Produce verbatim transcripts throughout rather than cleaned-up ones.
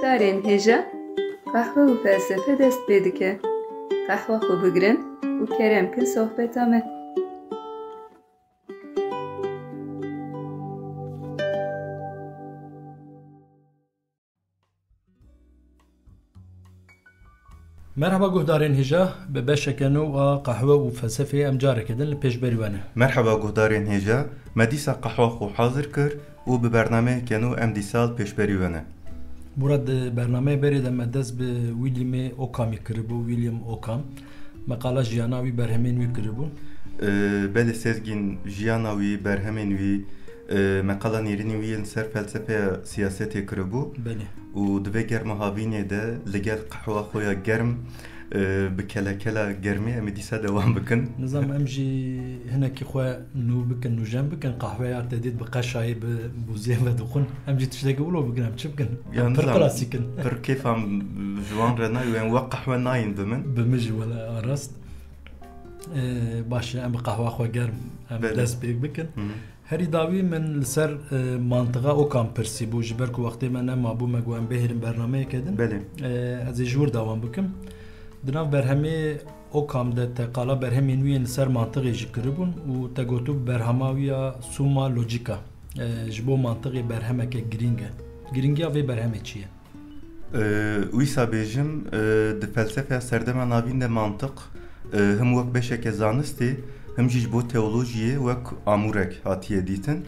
Darên hêja, qehwe û felsefe dest pê dike. Qehwa xwe bigirin û kerem kin sohbeta me. Merhaba guhdarên hêja, bi beşeke nû a qehwe û felsefeyê em careke din li pêşberî we ne. Merhaba guhdarên hêja, me dîsa qehwa xwe hazir kir û bi bernameyeke nû em dîsa li pêşberî we ne. Murad, di bernameyê berê de me dest bi Williamê Ocamî kiribû, William Ocam. Me qala jiyana wî, berhemên wî kiribûn. Ee, belê Sezgîn, jiyana wî, berhemên wî, e, me qala nêrînên wî yên ser felsefeya siyasetê kiribû. Belê. Û di vê germa havînê de li gel qehwa xwe ya germ, e, bi kelekela germê em ê dîsa dewam bikin. Nizam em jî hinekî xwe nû bikin, nûjen bikin, qehweya te dît bi qeşayê, bi bûzê vedixwin. Em jî tiştekî wilo bikin, em çi bikin? Ya, em pir nizam, klasîk in. Pir kêfa ji wan re nayê, em wek qehwe nayên bi min. Bi min jî wele a rast. Ee, baş e, em bi qehwa xwe germ, em Belê. dest pê bikin. Hı hı. Herî dawî min li ser, e, mantiqa Ocam pirsîbû, ji ber ku wextê me nemabû, me got em bihêlin bernameyeke din. Belê. E, ez ê ji wir dewam bikim. Di nav berhemê Ocam de te qala berhemên wî yên li ser mantiqê jî kiribûn û te gotû berhema wî ya Summa Logica, e, ji bo mantiqê berhemeke girîng e. Girîngiya vê berhemê çi ye? Ee, wisa bêjim, ee, di felsefeya serdema navîn de mantiq, ee, him wek beşeke zanistê, him jî ji bo teolojiyê wek amûrek hatiye dîtin.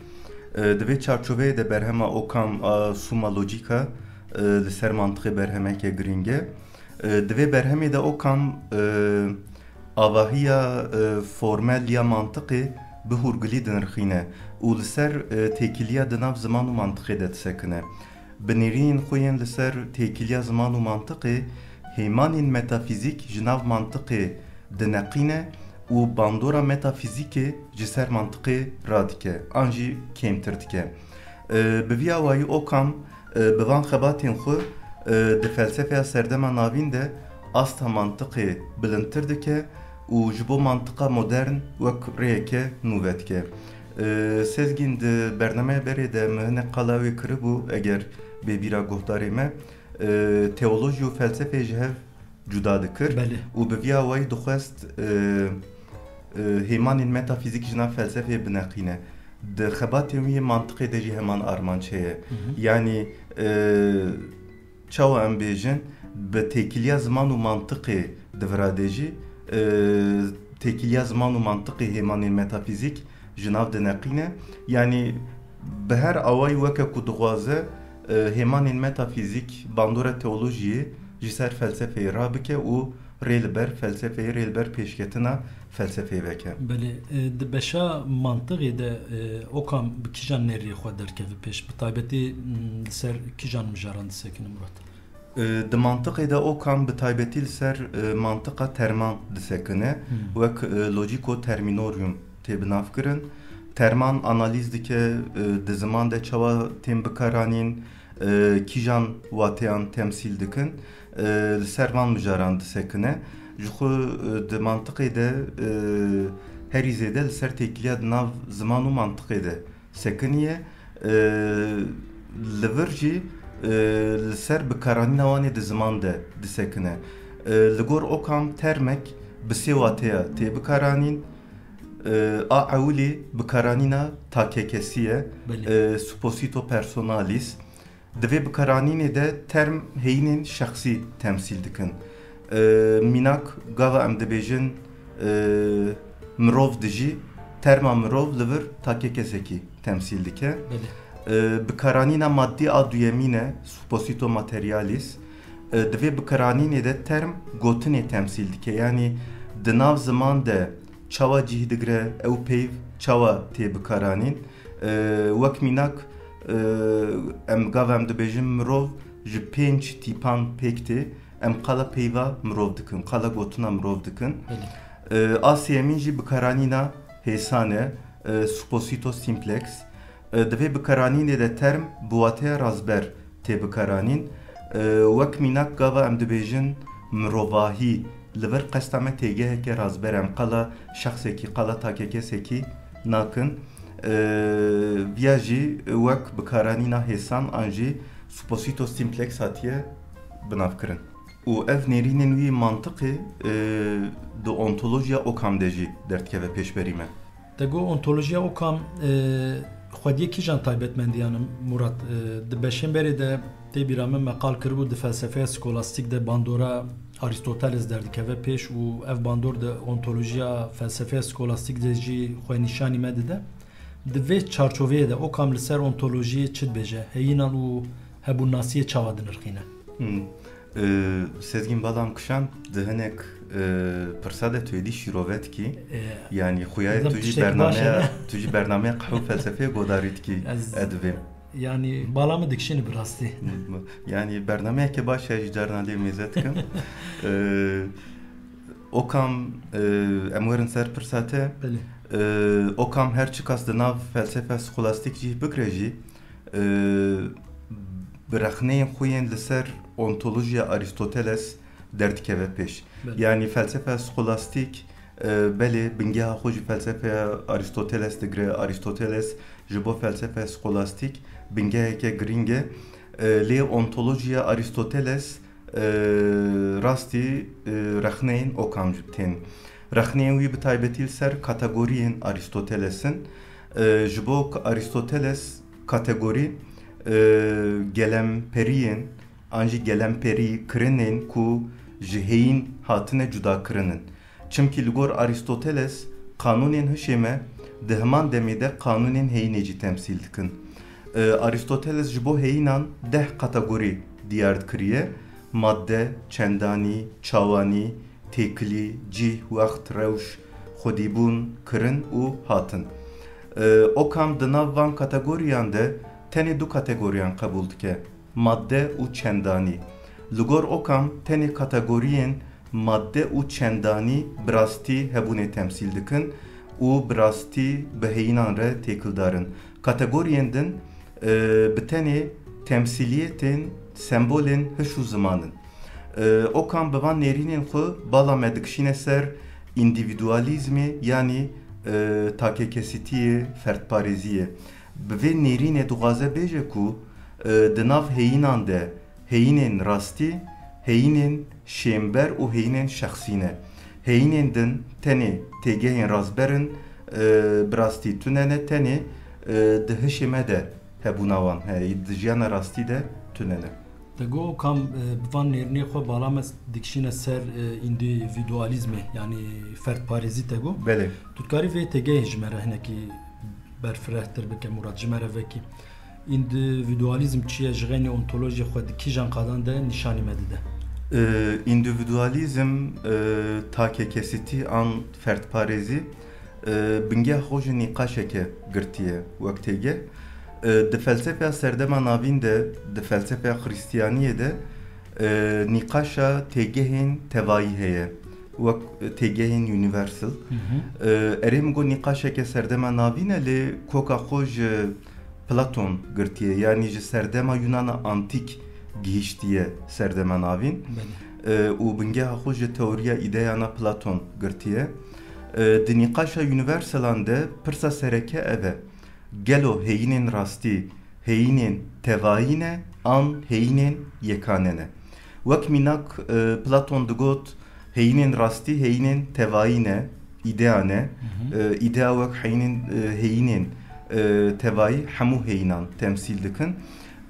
Ee, di vê çarçoveyê de berhema Ocam a Summa Logica, ee, li ser mantiqê berhemeke girîng e. Ee, di vê berhemê de Ocam, ee, avahiya, ee, formel ya mantiqê bi hûrgilî dinirxîne û li ser, ee, têkiliya di nav ziman û mantiqê de disekine. Bi nêrînên xwe yên li ser têkiliya ziman û mantiqê, hêmanên metafîzîk ji nav mantiqê dineqîne û bandora metafîzîkê ji ser mantiqê radike, an jî kêmtir dike. E, bi vî awayî Ocam, e, bi van xebatên xwe, e, di felsefeya serdema navîn de asta mantiqê bilindtir dike û ji bo mantiqa modern wek rêyeke nû vedike. Ee, Sezgîn, di bernameya berê de min hinek qala wê kiribû, eger bê bîra guhdarê me, ee, teolojî û felsefeyê ji hev cuda dikir Belê. û bi vî awayî dixwest, ee, ee, hêmanên metafîzîk ji nav felsefeyê bineqîne. Di xebatên wî yê mantiqê de jî heman armanc heye. Hı hı. Yanî, ee, Çawa em bêjin, bi têkiliya ziman û mantiqê di vira de jî, e, têkiliya ziman û mantiqê hêmanên metafîzîk ji nav dineqîne. Yanî bi her awayî weke ku dixwaze, e, hêmanên metafîzîk bandora teolojiyê ji ser felsefeyê rabike û rê li ber felsefeyê, rê li ber pêşketina felsefeyê veke. Belê, e, di beşa mantiqê de, e, Ocam bi kîjan nêrî xwe derkeve pêş? Bi taybetî, m, li ser kîjan mijaran disekine, Murat? E, di mantiqê de Ocam bi taybetî li ser, e, mantiqa terman disekine, Hmm. wek, e, logico terminorum tê binavkirin. Terman analîz dike, e, di ziman de çawa tên bikaranîn, e, kîjan wateyan temsîl dikin, e, li ser van mijaran disekine. Ji xwe, e, di mantiqê de, e, herî zêde li ser têkiliya di nav ziman û mantiqê de sekiniye. E, li vir jî, e, li ser bikaranîna wan ê di ziman de disekine. E, li gor Ocam termek bi sê wateya tê bikaranîn. E, a ewilî bikaranîna takekesî ye, Belê. e, supposito personalis. Di vê bikaranînê de term heyînên şexsî temsîl dikin. E, mînak, gava em dibêjin, e, mirov dijî, terma mirov li vir takekesekî temsîl dike. Belê. E, bikaranîna maddî a duyemîn e, supposito materialis. E, di vê bikaranînê de term gotinê temsîl dike. Yanî di nav ziman de çawa cih digire, ew peyv çawa tê bikaranîn? E, wek mînak, e, em gava em dibêjin mirov ji pênc tîpan pêk tê, em qala peyva mirov dikin, qala gotina mirov dikin. Belê. E, a sêyemîn jî bikaranîna hêsan e, e, supposito simplex. E, di vê bikaranînê de term bi wateya razber tê bikaranîn. E, wek mînak gava em dibêjin mirovahî, li vir qesta me têgeheke razber e, em qala şexsekî, qala takekesekî nakin. E, viya jî wek bikaranîna hêsan an jî Supposito simplex hatiye binavkirin. Û ev nêrînên wî mantiqê, e, di ontolojiya Occam de jî derdikeve pêşberî me. Te got ontolojiya Occam, e, xwediyê kîjan taybetmendiyan in, Murat? E, di beşên berê de tê bîra min me qal kiribû, di felsefeya skolastîk de bandora Aristoteles derdikeve pêş û ev bandor di ontolojiya felsefeya skolastîk de jî xwe nîşanî me dide. Di vê çarçoveyê de Occam li ser ontolojiyê çi dibêje? Heyînan û hebûnnasiyê çawa dinirxîne? Hmm. Ee, Sezgîn, bala min kişand, di hinek, e, pirsa de tu êdî şîrove dikî. Ee, Yanî xuya ye tu jî bernameya, tu jî bernameya qehwe felsefeyê godarî dikî. Ez, ez divêm. Yanî bala min dikişîne bi rastî. Yanî bernameyeke baş e, ji carna lê mêze dikim. Ee, Occam, e, em werin ser pirsa te. Belê. E, Occam her çiqas di nav felsefa skolastîk cih bigire jî, e, bi rexneyên xwe yên li ser ontolojiya Aristoteles derdikeve pêş. Belê. Yanî felsefa skolastîk, e, belê bingeha xwe ji felsefeya Aristoteles digire. Aristoteles ji bo felsefa skolastîk bingeheke girîng e. E, lê ontolojiya Aristoteles e, rastî, e, rexneyên Occam jî tên. Rexneyên wî bi taybetî li ser kategoriyên Aristoteles in. E, ji bo Aristoteles kategorî, e, gelemperiyên an jî gelemperî kirinên ku ji heyîn hatine cuda kirin in. Çimkî li gor Aristoteles, qanûnên hişê me di heman demê de qanûnên heyînê jî temsîl dikin. E, Aristoteles ji bo heyînan deh kategorî diyar dikiriye: madde, çendanî, çawanî, têkilî, cih, wext, rewş, xwedîbûn, kirin û hatin. E, Occam di nav van kategoriyan de tenê du kategoriyan qebûl dike: madde û çendanî. Li gor Occam tenê kategoriyên madde û çendanî bi rastî hebûnê temsîl dikin û bi rastî bi heyînan re têkildar in. Kategoriyên din, e, bi tenê temsîliyetên sembolên hiş û ziman in. E, Occam bi van nêrînên xwe bala me dikişîne ser îndîvîdualîzmê, yanî, e, takekesîtiyê, ferdparêziyê. Bi vê nêrînê dixwaze bêje ku, e, di nav heyînan de heyînên rastî, heyînên şênber û heyînên şexsî ne. Heyînên din tenê têgehên rastber in, e, bi rastî tune ne, tenê, e, di hişê me de hebûna wan heye, di jiyana rastî de tune ne. Te got Occam, e, bi van nêrînê xwe bala me dikişîne ser, e, îndîvîdualîzmê, yanî ferdparêzî te got. Belê. Tu dikarî vê têgehê ji me re hinekî berfirehtir bike, Murat, ji me re vekî. Îndîvîdualîzm çi ye? Ji xeynî ontolojiyê xwe di kîjan qadan de nîşanî me dide? E, îndîvîdualîzm, e, takekesîtî an ferdparêzî, e, bingeha xwe ji nîqaşeke girtiye wek têgeh. E, di felsefeya serdema navîn de, di felsefeya Xristiyaniyê de, e, nîqaşa têgehên tevayî heye, wek têgehên universal. Hı hı. E, erê min got nîqaşeke serdema navîn e, lê koka xwe ji Platon girtiye, yanî ji serdema Yunana antîk gihiştiye serdema navîn. Belê. E, û bingeha xwe ji teoriya îdeyana Platon girtiye. E, di nîqaşa universalan de pirsa sereke ev e: gelo heyînên rastî heyînên tevayî ne an heyînên yekane ne? Wek mînak, e, Platon digot, heyînên rastî heyînên tevayî ne, îdea ne. Hı hı. E, îdea wek heyînên, e, heyînên, e, tevayî hemû heyînan temsîl dikin.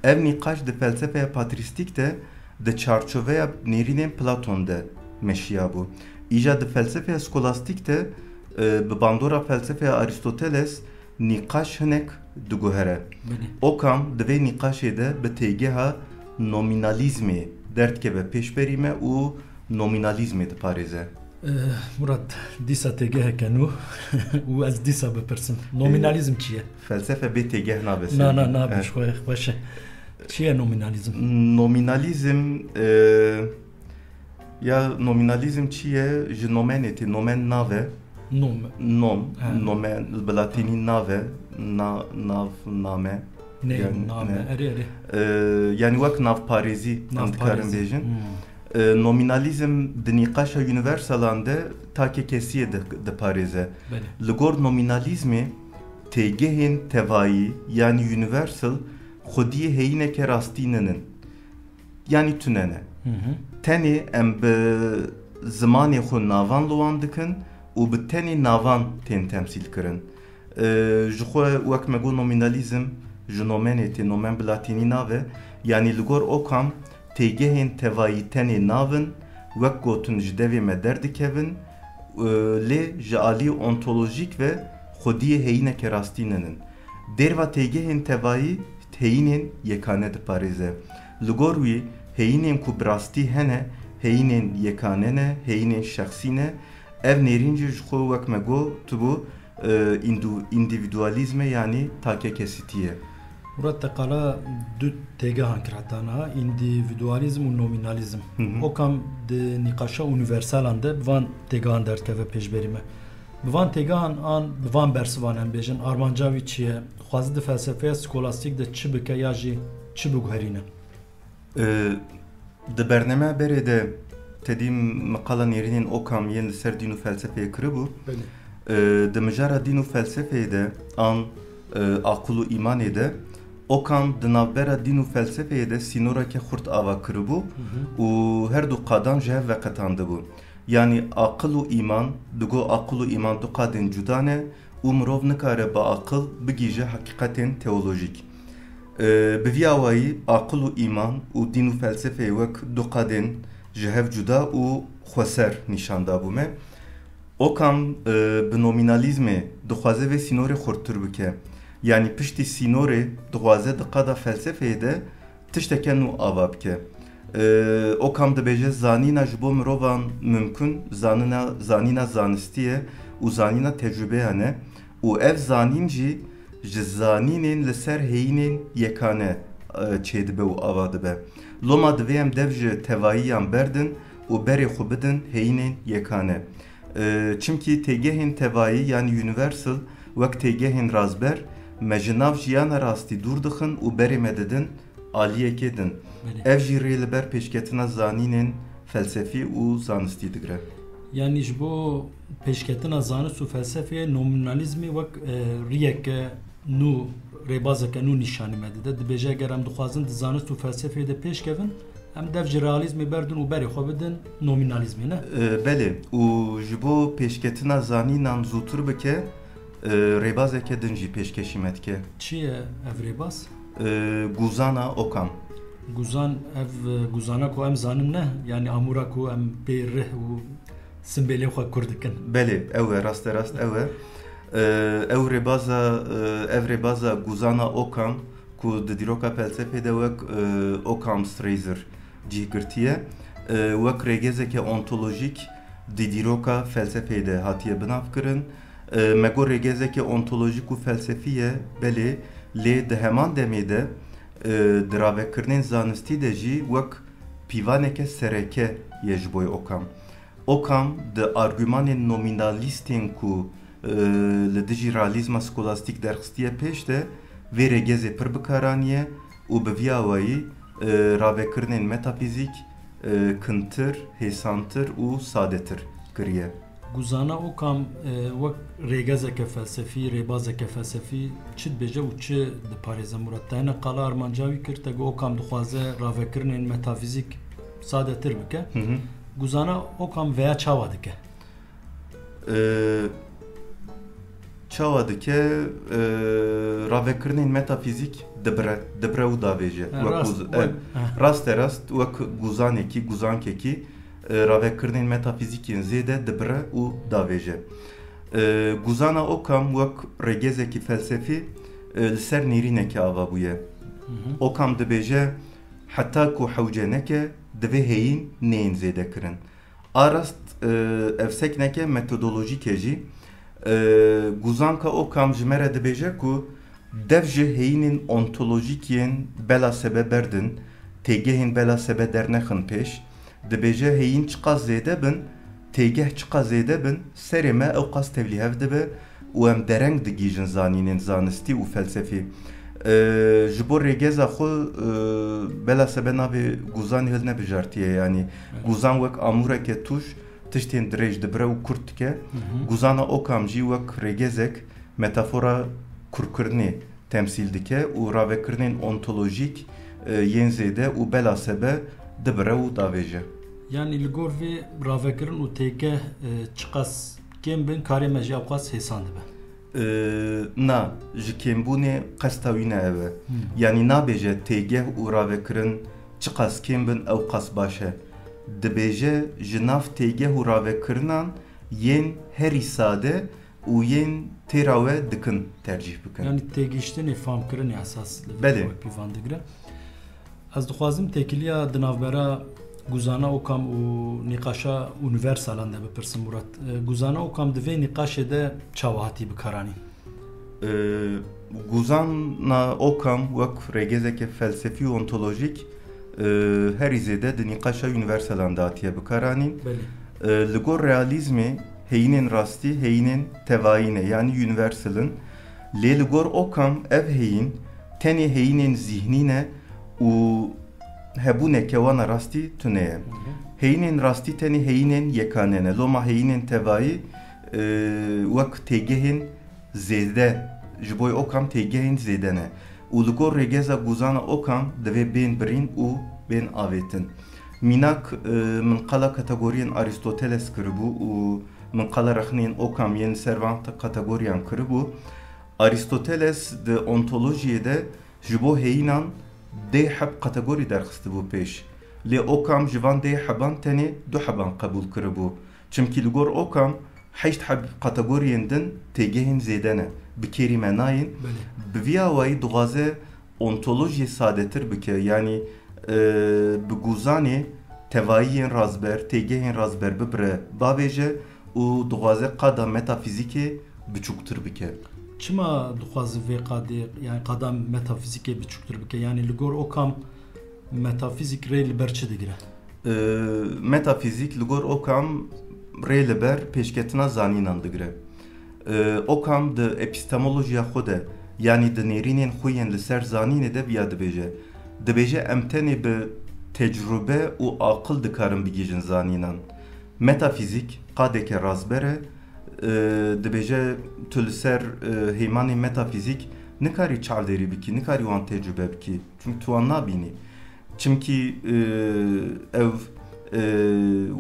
Ev nîqaş di felsefeya patrîstîk de di çarçoveya nêrînên Platon de meşiyabû. Îja di felsefeya skolastîk de, e, bi bandora felsefeya Aristoteles nîqaş hinek diguhere. Belê. Occam di vê nîqaşê de bi têgeha nomînalîzmê derdikeve pêşberî me û nomînalîzmê diparêze. Eh, Murat, dîsa têgeheke nû û ez dîsa bipirsim. Nomînalîzm çi ye? Felsefe bê têgeh nabe. Na, na, Sezgîn. Nabe, eh, ji xwe xweş e. Çi ye nomînalîzm? Nomînalîzm, eh, ya nomînalîzm çi ye? Ji nomenê tê, nomen nav e. Nom. Nom, he. Nomen, bi latînî nav e, na-, nav, name. Ne, yanî, name, ne. Erê, erê. Ee, yanî wek navparêzî, em dikarin bêjin. Hmm. Ee, nomînalîzm di nîqaşa unîversalan de takekesiyê di-, diparêze. Belê. Li gor nomînalîzmê têgehên tevayî, yanî universal, xwediyê heyîneke rastî ninin. Yanî tune ne. Tenê em bi zimanê xwe navan li wan dikin û bi tenê navan tên temsîl kirin. Ji xwe wek me got nominalîzm ji nomenê tê, nomen bi latînî nav e. Yanî li gor Occam têgehên tevayî tenê nav in, wek gotin ji devê me derdikevin, lê ji aliyê ontolojîk ve xwediyê heyîneke rastî ninin. Derva têgehên tevayî heyînên yekane diparêze. Li gor wî heyînên ku bi rastî hene, heyînên yekane ne, heyînên şexsî ne. Ev nêrîn jî ji xwe wek me gotibû, e, îndu-, îndîvîdualîzm e, yanî takekesîtî ye. Murat, te qala du têgehan kir heta niha, îndîvîdualîzm û nominalîzm. Hı hı. Occam di nîqaşa unîversalan de bi van têgehan derdikeve pêşberî me. Bi van têgehan an bi van bersivan em bêjin, armanca wî çi ye? Dixwaze di felsefeya skolastîk de çi bike ya jî çi biguherîne? E, di bernameya berê de te dî min qala nêrînên Occam yên li ser dîn û felsefeyê kiribû. Belê. E, di mijara dîn û felsefeyê de an, e, aqil û îmanê de Occam di navbera dîn û felsefeyê de sînoreke xurt ava kiribû Hı hı. û her du qadan ji hev veqetandibû. Yanî aqil û îman, digo aqil û îman du qadên cuda ne û mirov nikare bi aqil bigihîje heqîqetên teolojîk. E, bi vî awayî aqil û îman û dîn û felsefeyê wek du qadên ji hev cuda û xweser nîşan dabû me. Occam, e, bi nominalîzmê dixwaze vê sînorê xurttir bike. Yanî piştî sînorê dixwaze di qada felsefeyê de tişteke nû ava bike. E, Occam dibêje, zanîna ji bo mirovan mimkun zanîna, zanîna zanistî ye û zanîna tecrûbeyan e û ev zanîn jî ji zanînên li ser heyînên yekane, e, çêdibe û ava dibe. Loma divê em dev ji tevayiyan berdin û berê xwe bidin heyînên yekane. E, çimkî têgehên tevayî yanî universal wek têgehên razber me ji nav jiyana rastî dûr dixin û berê me didin aliyekê din. Belê. Ev jî rê li ber pêşketina zanînên felsefî û zanistî digire. Yanî ji bo pêşketina zanist û felsefeyê nominalîzmê wek, e, riyeke nû, rêbazeke nû nîşanî me dide. Dibêje eger em dixwazin di zanist û felsefeyê de pêş kevin, em dev ji realîzmê berdin û berê xwe bidin nominalîzmê, ne? E, belê. Û ji bo pêşketina zanînan zûtir bike, e, rêbazeke din jî pêşkêşî me dike. Çi ye ev rêbaz? E, Guzana Occam. Guzan, ev, e, guzana ku em zanin ne, yanî amûra ku em pê rih û simbêlê xwe kur dikin. Belê, ew e, rasterast ew e. E, ew rêbaza, e, ev rêbaza Guzana Occam ku di dîroka felsefê de wek, e, Occam's razor cih girtiye, e, wek rêgezeke ontolojîk di dîroka felsefeyê de hatiye binavkirin. E, me got rêgezeke ontolojîk û felsefî ye, belê, lê di heman demê de, e, di ravekirinên zanistî de jî wek pîvaneke sereke ye ji bo Occam. Occam di argumanên nominalîstên ku, e, li dijî realîzma skolastîk derxistiye pêş de vê rêgezê pir bi kar aniye û bi vî awayî, e, ravekirinên metafîzîk, e, kintir, hêsantir û sadetir kiriye. Guzana Occam, e, wek rêgezeke felsefî, rêbazeke felsefî çi dibêje û çi diparêze Murat? Te hene qala armanca wî kir, te got Occam dixwaze ravekirinên metafîzîk sadetir bike. Hı hı. Guzana Occam veya çawa dike? E, çawa dike, e, ravekirinên metafîzîk dibire, dibire û davêje. Ha, Wek rast, uz-, wek, e, ha. Raste rast wek guzanekî, guzankekî, e, ravekirinên metafîzîk yên zêde dibire û davêje. E, Guzana Occam wek rêgezekî felsefî, e, li ser nêrînekê ava bûye. Hı hı. Occam dibêje, heta ku hewce neke, divê heyîn neyên zêde kirin. A rast, e, ev sekneke metodolojîk e jî. E, Guzanka Occam ji me re dibêje ku dev ji heyînên ontolojîk yên bela sebe berdin, têgehên bela sebe dernexin pêş. Dibêje heyîn çiqas zêde bin, têgeh çiqas zêde bin, serê me ewqas tevlîhev dibe û em dereng digihîjin zanînên zanistî û felsefî. E, ji bo rêgeza xwe, e, bela sebe navê Guzanê hilnebijartiye, yanî Evet. Guzan wek amûreke tûj tiştên dirêj dibire û kurt dike. Hı hı. Guzana Occam jî wek rêgezek metafora kurkirinê temsîl dike û ravekirinên ontolojîk, e, yên zêde û belasebe dibire û davêje. Yanî li gor vê ravekirin û têgeh, e, çiqas kêm bin, karê me jî ewqas hêsan dibe? E, na, ji kêmbûnê qesta wî ne ev e. Hmm. Yanî nabêje têgeh û ravekirin çiqas kêm bin ewqas baş e. Dibêje ji nav têgeh û ravekirinan yên herî sade û yên têra we dikin tercîh bikin. Yanî têgihiştinê, famkirinê esas li Belê. Pîvan digire. Ez dixwazim têkiliya di navbera guzana Okam û nîqaşa unîversalan de bipirsim, Murat. E, guzana Okam di vê nîqaşê de çawa hatî bikaranîn? E, guzana Okam wek rêgezeke felsefî û ontolojîk, e, herî zêde di nîqaşa unîversalan de hatiye bikaranîn. Belê. E, li gor realîzmê heyînên rastî heyînên tevayî ne, yanî universal in. Lê li gor Okam ev heyîn tenê heyînên zîhnî ne û hebûneke wan a rastî tune ye. Hı hı. Heyînên rastî tenê heyînên yekane ne. Loma heyînên tevayî, e, wek têgehên zêde, ji bo Okam têgehên zêde ne. Û li gor rêgeza guzana Okam divê bên birîn û bên avêtin. Mînak, e, min qala kategoriyên Aristoteles kiribû û min qala rexnên Okam yên li ser van kategoriyan kiribû. Aristoteles di ontolojiyê de ji bo heyînan deh heb kategorî derxistibû pêş. Lê Okam ji van deh heban tenê du heban qebûl kiribû. Çimkî li gor Okam heşt heb kategoriyên din têgehên zêde ne, bi kêrî me nayên. Belê. Bi vî awayî dixwaze ontolojiyê sadetir bike, yanî, e, bi guzanê tevayiyên razber, têgehên razber bibire bavêje û dixwaze qada metafîzîkê biçûktir bike. Çima dixwaze vê qadê, yanî qada metafîzîkê biçûktir bike? Yanî li gor Okam metafîzîk rê li ber çi digire? E, metafîzîk li gor Okam rê li ber pêşketina zanînan digire. E, Okam di epistemolojiya xwe de, yanî di nêrînên xwe yên li ser zanînê de viya dibêje. Dibêje em tenê bi tecrube û aqil dikarin bigihîjin zanînan. Metafîzîk qadeke razber e, e, dibêje tu li ser, e, hêmanê metafîzîk nikarî çavdêrî bikî, nikarî wan tecrube bikî. Çimkî tu wan nabînî. Çimkî, e, ew, e,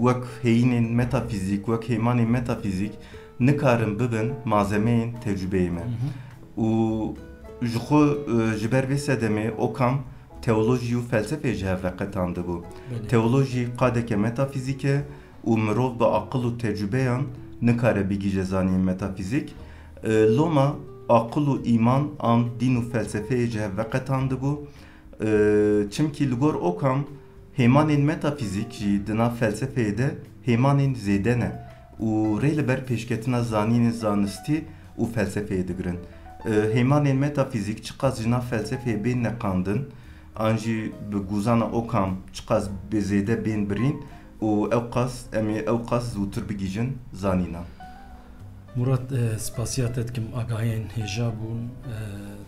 wek heyînên metafîzîk, wek hêmanên metafîzîk nikarin bibin malzemeyên tecrubeyê me. Hı hı. Û ji xwe, e, ji ber vê sedemê Okam teolojî û felsefeyê ji hev ve qetandibû. Belê. Teolojî qadeke metafîzîk e û mirov bi aqil û tecrûbeyan nikare bigihîje zanînên metafîzîk. E, loma aqil û îman an dîn û felsefeyê ji hev veqetandibû. E, çimkî li gor Okam hêmanên metafîzîk jî di nav felsefeyê de hêmanên zêde ne û rê li ber pêşketina zanînên zanistî û felsefeyê digirin. E, hêmanên metafîzîk çiqas ji nav felsefeyê bên neqandin, an jî bi guzana Okam çiqas bê zêde bên birîn û ewqas, em ê ewqas zûtir bigihîjin zanînan. Murat, e, spasiya te dikim, agahiyên hêja bûn, e,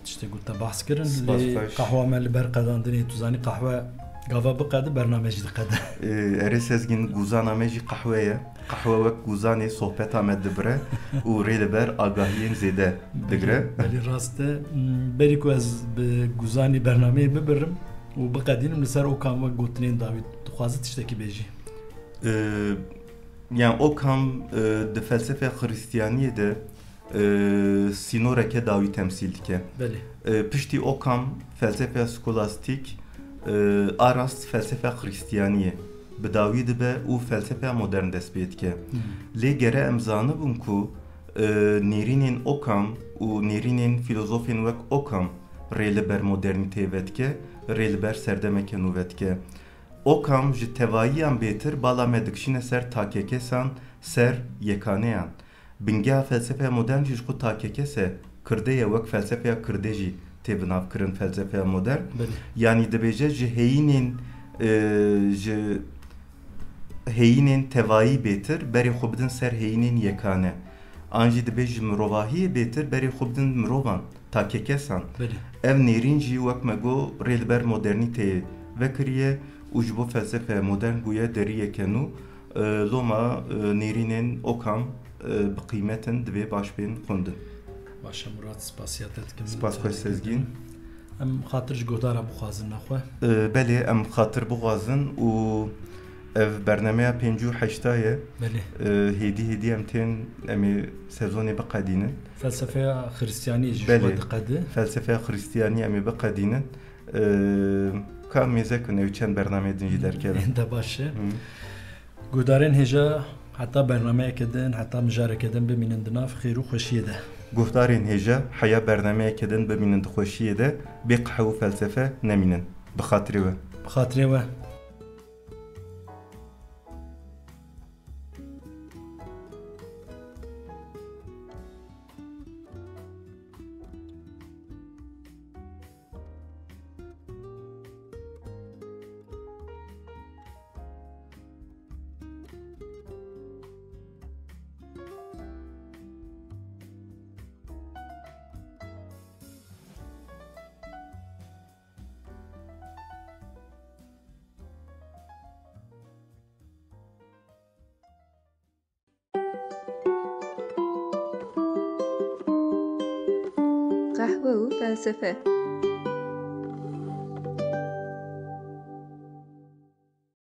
tiştê ku te behs kirin. Spas Lê xweş. Qehwa me li ber qedandinê, tu zanî qehwe gava biqede, bername jî diqede. E, erê Sezgîn, guzana me jî qehwe ye. Qehwe wek guzanê sohbeta me dibire û rê li ber agahiyên zêde digire. Belê, belê rast e. Hmm, berî ku ez bi guzanî bernameyê bibirim û biqedînim, li ser Okam wek gotinên dawî dixwaze tiştekî bêjî. E, yani Okam, e, di felsefeya Xristiyaniyê de, e, sînoreke dawî temsîl dike. Belê. E, piştî Okam felsefeya skolastîk, e, a rast felsefeya Xristiyaniyê bi dawî dibe û felsefeya modern dest pê dike. Hmm. Lê gere em zanibin ku, e, nêrînên Okam û nêrînên fîlozofên wek Okam rê li ber modernîteyê vedike, rê li ber serdemeke nû vedike. Okam ji tevayiyan bêtir bala me dikişîne ser takekesan, ser yekaneyan. Bingeha felsefeya modern jî ji xwe takekes e, kirde ye, wek felsefeya kirde jî tê binavkirin felsefeya modern. Belê. Yanî dibêje ji heyînên, e, ji heyînên tevayî bêtir berê xwe bidin ser heyînên yekane. An jî dibê ji mirovahiyê bêtir berê xwe bidin mirovan, takekesan. Belê. Ev nêrîn jî wek me got rê li ber modernîteyê vekiriye û ji bo felsefeya modern bûye deriyeke nû. E, loma, e, nêrînên Okam, e, bi qîmet in, divê baş bên xwendin. Baş e Murat, spasiya te dikim. Spas xweş Sezgîn. Em xatir ji guhdara bixwazin nexwe. Belê, em xatir bixwazin û ev bernameya pêncî û heşta ye. Belê. Hêdî hêdî em tên, em ê sezonê biqedînin. Felsefeya Xristiyanî jî ji Belê. we diqedi. Felsefeya Xristiyanî em ê biqedînin. Ka mêze ku ew çend bernameyê din jî derkevin. De baş e. Guhdarên hêja heta bernameyeke din, heta mijareke din bimînin di nav xêr û xweşiyê de. Guhdarên hêja heya bernameyeke din bimînin di xweşiyê de, bê qehwe û felsefe nemînin. Bi xatirê we. Bi xatirê we. Qehwe û felsefe.